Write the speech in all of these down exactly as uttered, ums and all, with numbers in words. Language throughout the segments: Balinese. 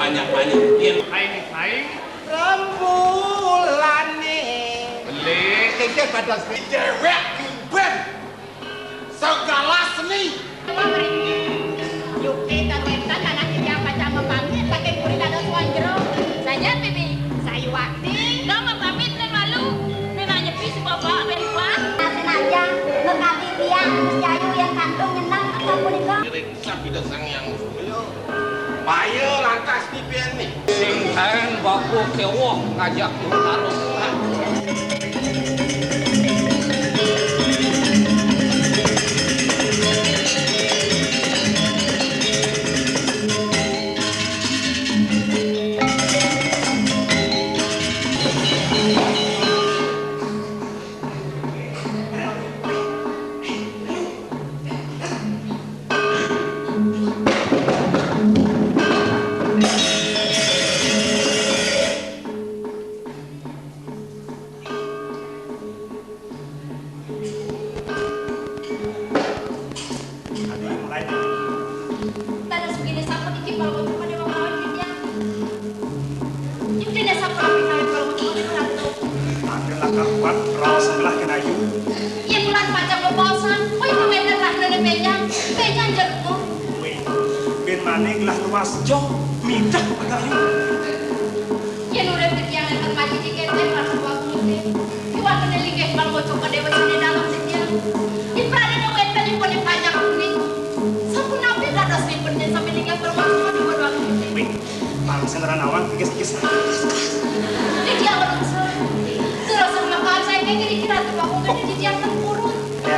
Banyak-banyak. Yen aing saing. Rembulane. Beli. Kengke pada déwék jumben. Segala seni. Yukti karuetan anak titiang pacang mapamit, saking puri dados wong jero. Saja, Bibi. Sayuwakti. Dong mapamit nang malu. Nang nyepi si Bapak, Bibi, Pak. Nah, senajan mekabi tiang, Gus Jayu yang kantong nyenang, kata punika. Ngiring sab Ida Sang Hyang Surya. Payu lantas dipeni. Sing kaen baku kéwok ngajak taruh. Aduh, mulai. Tanda sugih sampun iki para putra pada mamawan dunya. Yukti dasa perapitan para putra pada ratu. Ada lakar kuat raos sebelah kena yu. Iya bulan pacang bebaosan. Woi, pemenda rahna ne benjang. Benjang jeruk. Woi, ben mane gelah luas jok. Midah pada yu. Yén urip titiang nénten majidi kénten, Ratu Agung Gedé. Kiwantun linggih pangocok kadéwa sané dalem titiang. Ipradéné wénten ipun ing panjak bumi. Sapunapi dadosipun yén sami linggih pangocok kadéwa Ratu Agung Gedé? Wih, pang sing ora nawang, tikis-tikis. Titiang rumsa. Durus makan saking ngriki Ratu Agung Gedé titiang ten purun. Ya,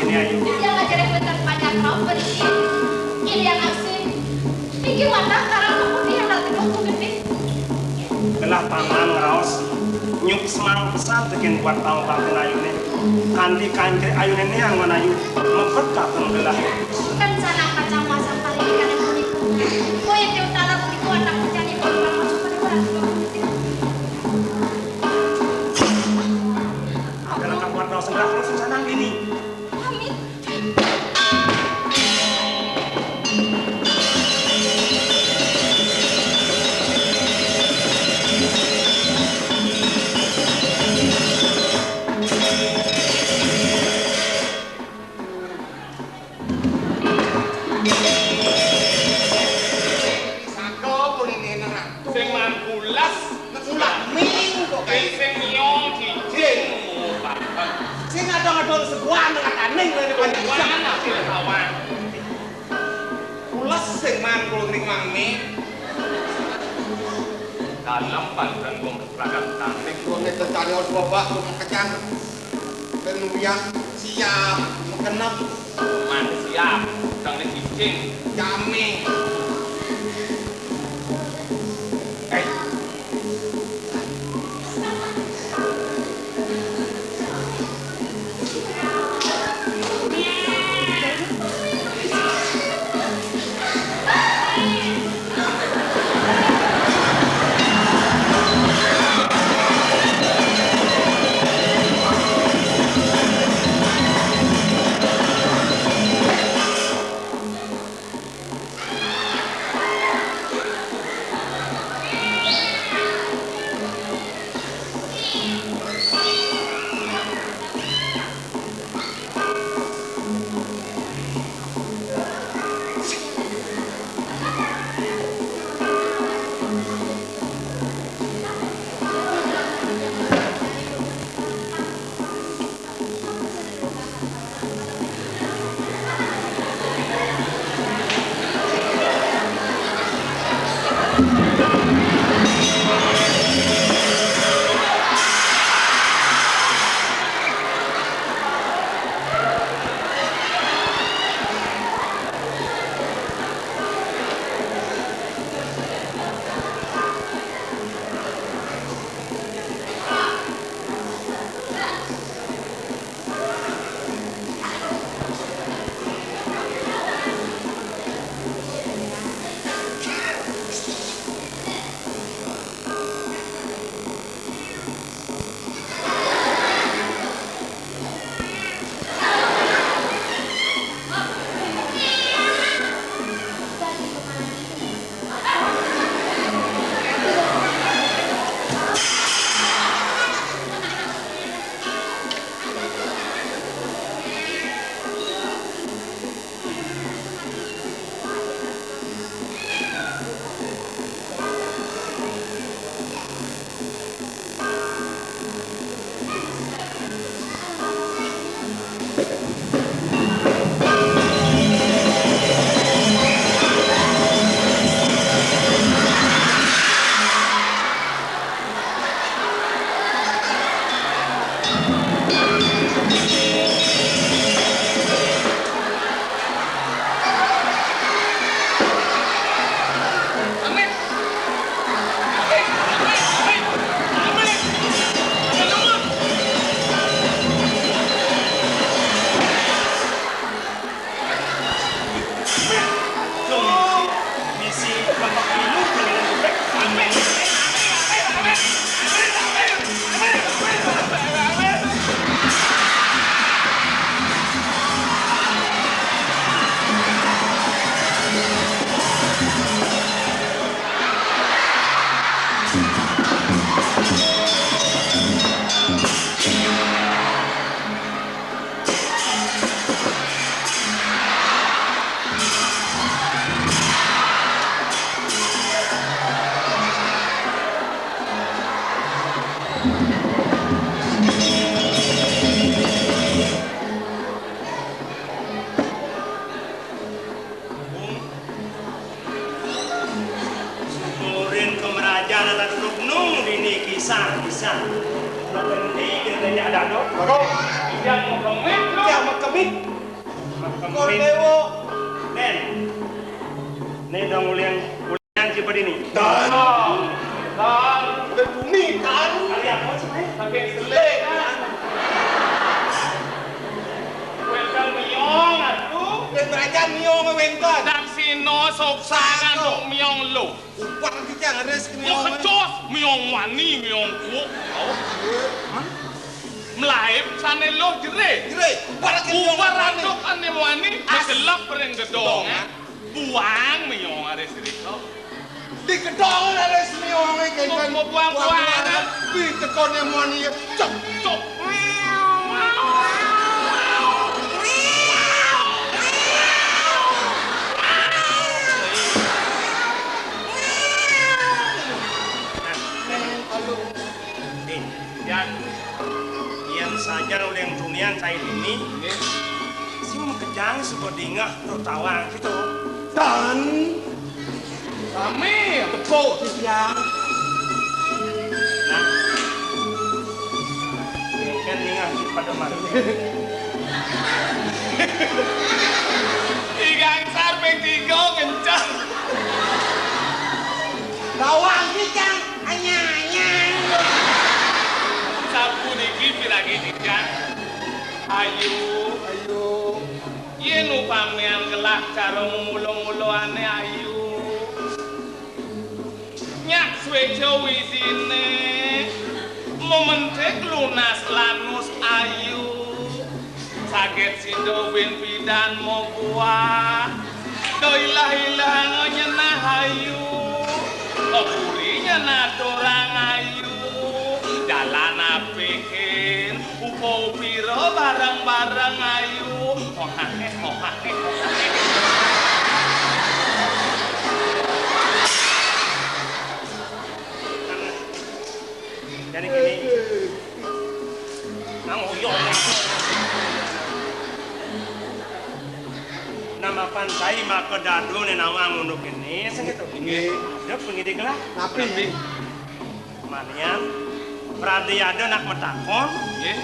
ini ayu. Titiang ajarin wénten panjak rauh berdiri. Ini yang asing. Niki wantah karang peputih yang ratu dong gedé. Gelah paman ngraos nyuk semang pesan tekén buat pangobatan ayuné. Kanti kancil ayuné néang wan ayu mepet katon gelah. Kan sanak pacang masang paling kanan punika. Koyé té utara punika anak pujanipun pangasuh pada ratu dong gedé. Adalah kakuat raos gelah terus sanang dini. Amit. Saga pun ini enak. Sing maan pules. Ulah ming kok kayak sing nyong cicing. Sing ada-ada sebuah dengan aning dari panjang. Sebuah anak sing kawan. Pules sing maan kula ngring mangmi. Dalem pandan wong ragat tanik. Wong itu cari os bapak, wong kecang. Ben uyah siap, mekenep. Man siap, kang ning cicing. Jami. Eh. Yang makemit lu. Yang makemit. Makemit. Kor Déwa. Nen. Né dong ulian, ulian ci badi ni. Dan. Dan. Udah bumi, Dan. Kali apa sih, Né? Saking selé, Dan. Wénten miong, atuh. Wénten aja miong, wénten. Daksina suksa ngandung miong lu. Upah kita ngeres ke miong. Wah, kecos, miong wani, miong kuuk. Hah? Mlaib sané luh jerih. Jerih, upah ke miong wani. Upah rantuk ané wani, as. Madelep ring gedong. Gedong, ah. Buang miong aris rika. Di gedong aris miong kénten. Mau buang-buang. Buang-buang. Di gedong ané wani, cep, cep. Nah, Din, yan, yan saja uling tunian cai dini. Nggih. Sing makejang suba dingeh tur tawang gitu. Tan. Sami tepuk titiang. Nah. Kan dingeh pada mati. Tigang sarping tiga kenceng. Bawang picang, anyang-anyang. Sapuniki piragi titiang. Ayu. Ayu. Yén upamian gelah cara mula-mulané ayu. Nyak swéca widiné, mementik lunas lanus ayu. Sagét sida bin pidan mabuah, da ilah-ilahanga nyenah ayu. Keburi nyenah durang ayu, jalan apikin, upa-upira bareng-bareng ayu. Hohahe, hohahe, hohahe. Jadi gini, nang uyuh. Nah, mapan cai maka dadu né nawang unduk ini, sing gitu. Inggih. Ada pengidik lah. Napi? Napi? Manian, pradé ada nak matakon, nggih,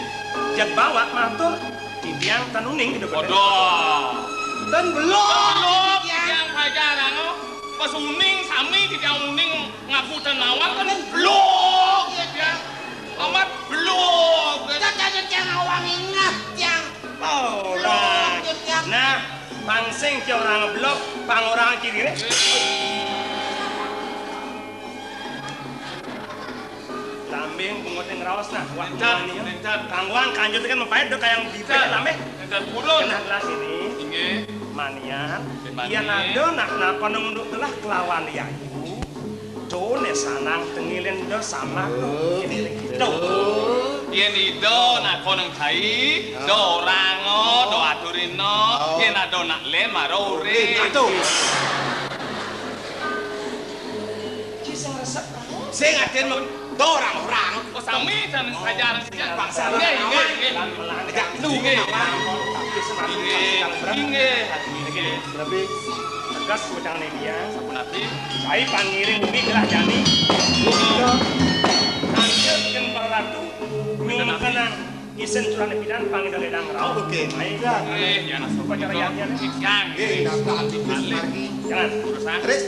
jeg bawak matur, titiang tan uning gitu. Waduh. Tan belum. Belum, titiang pajar, anu, pas uning sami titiang uning ngaku tan nawang kan belum, titiang. Amat belum. Titiang nawang ingat, tiang. Oh, belum, nah. Titiang. Nah, pang sing tiang orang belum, pang orang kiri, né. Lambing bungut yang raos nah, wah, nénten, wani, ya. Nénten. Kangguan kanjut kan mapait do kayang bibir lambing. Nénten purun. Kenah gelas ini. Inggih. Manian. Mani. Yén ada nak napa nunduk telah kelawan yayu. Do né sanang tengilin do sama do. Oh, ini gitu. Yén ida nak koneng cai, do orang, do aturina. Oh. Yén ada nak lén mara urip. Gitu. Ci sing resep. Sing aden mah dorang-orang. Oh, sami tan pajar. Bangsa nggih, nggih, nggih. Ajak lu nggih. Nggih, nggih. Lebih tegas ucapane dia. Sapunapi? Cai pangiring umi gelah jani. Iya. Lanjutkan para ratu. Mingkenang. Isin curane pidan pangida ledang rauh. Oke. Baik. Nggih, ya, nasa upacara yadnya. Nggih, daftar di margi. Jangan. Terus, ah. Terus.